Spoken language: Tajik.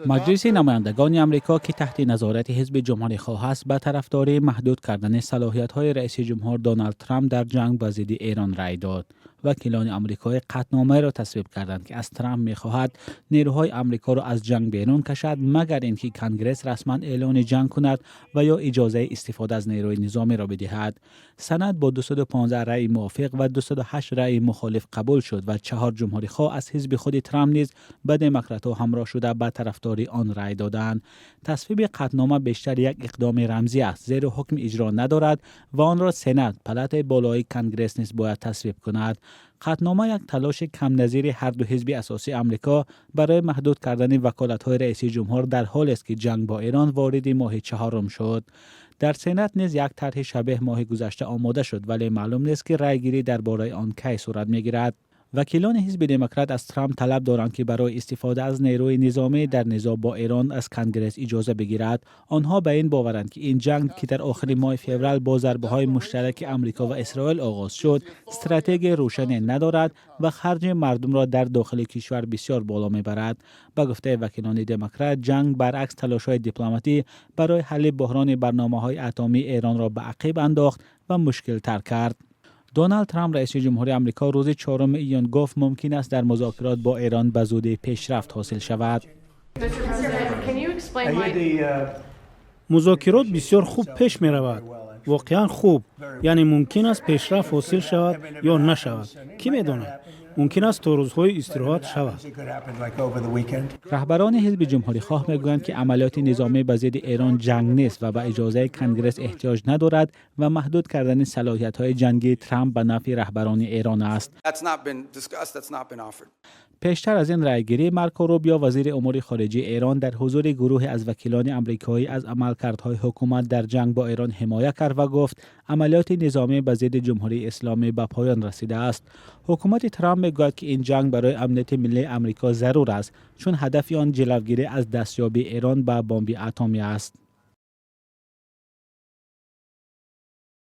Маҷлиси намояндагони Амрико, ки таҳти назорати ҳизби ҷумҳурихоҳ аст, ба тарафдории маҳдуд кардани салоҳиятҳои раиси ҷумҳур Доналд Трамп дар ҷанг ба зидди Эрон рай дод. Вакилони амрикоӣ қатъномаеро тасвиб карданд, ки аз Трамп мехоҳад нерӯҳои Амрикоро аз ҷанг берун кашад, магар ин ки Конгресс расман эълони ҷанг кунад ва ё иҷозаи истифода аз нерӯи низомиро бидиҳад. Санад бо 215 раъи мувофиқ ва 208 раъи мухолиф қабул шуд ва чаҳор ҷумҳурихоҳ аз ҳизби худи Трамп низ ба демократҳо ҳамроҳ шуда, ба тарафдории он рай доданд. Тасвиби қатънома бештар як иқдоми рамзӣ аст, зеро ҳукми иҷро надорад ва онро Сенат, палатаи болоии Конгресс, низ бояд тасвиб кунад. Қатънома як талоши камназири ҳарду ҳизби асосии Амрико барои маҳдуд кардани ваколатҳои раиси ҷумҳур дар ҳолест, ки ҷанг бо Эрон вориди моҳи чаҳорум шуд. Дар Сенат низ як тарҳи шабеҳ моҳи гузашта омода шуд, вале маълум нест, ки райгирӣ дар бораи он кай сурат мегирад. Вакилони ҳизби демократ аз Трамп талаб доранд, ки барои истифода аз нерӯи низомӣ дар низоъ бо Эрон аз Конгресс иҷоза бигирад. Онҳо ба ин боваранд, ки ин ҷанг, ки дар охири моҳи феврал бо зарбаҳои муштараки Амрико ва Исроил оғоз шуд, стратегияи рӯшане надорад ва харҷи мардумро дар дохили кишвар бисёр боло мебарад. Ба гуфтаи вакилони демократ, ҷанг баръакс талошҳои дипломатӣ барои ҳалли буҳрони барномаҳои атомии Эронро ба ақиб андохт ва мушкилтар кард. Доналд Трамп, раиси ҷумҳури Амрико, рӯзи 4 июн гуфт, мумкин аст дар музокирот бо Эрон ба зудӣ пешрафт ҳосил шавад. Музокирот бисёр хуб пеш меравад, воқеан хуб. Яъне мумкин аст пешрафт ҳосил шавад ё нашавад, кӣ медонад? Мумкин аст то рӯзҳои истироҳат шавад. Раҳбарони ҳизби ҷумҳурихоҳ мегӯянд, ки амалиёти низомӣ ба зидди Эрон ҷанг нест ва ба иҷозаи Конгресс эҳтиёҷ надорад ва маҳдуд кардани салоҳиятҳои ҷангии Трамп ба нафъи раҳбарони Эрон аст. Пештар аз ин райгирӣ Марко Рубио, вазири умури хориҷии Эрон, дар ҳузури гурӯҳе аз вакилони амрикоӣ аз амалкардҳои ҳукумат дар ҷанг бо Эрон ҳимоя кард ва гуфт, амалиёти низомӣ ба зидди Ҷумҳурии Исломӣ ба поён расидааст. Ҳукумати Трамп мегӯяд, ки ин ҷанг барои амнияти миллии Амрико зарур аст, чун ҳадафи он ҷилавгирӣ аз дастёбии Эрон ба бомби атомӣ аст.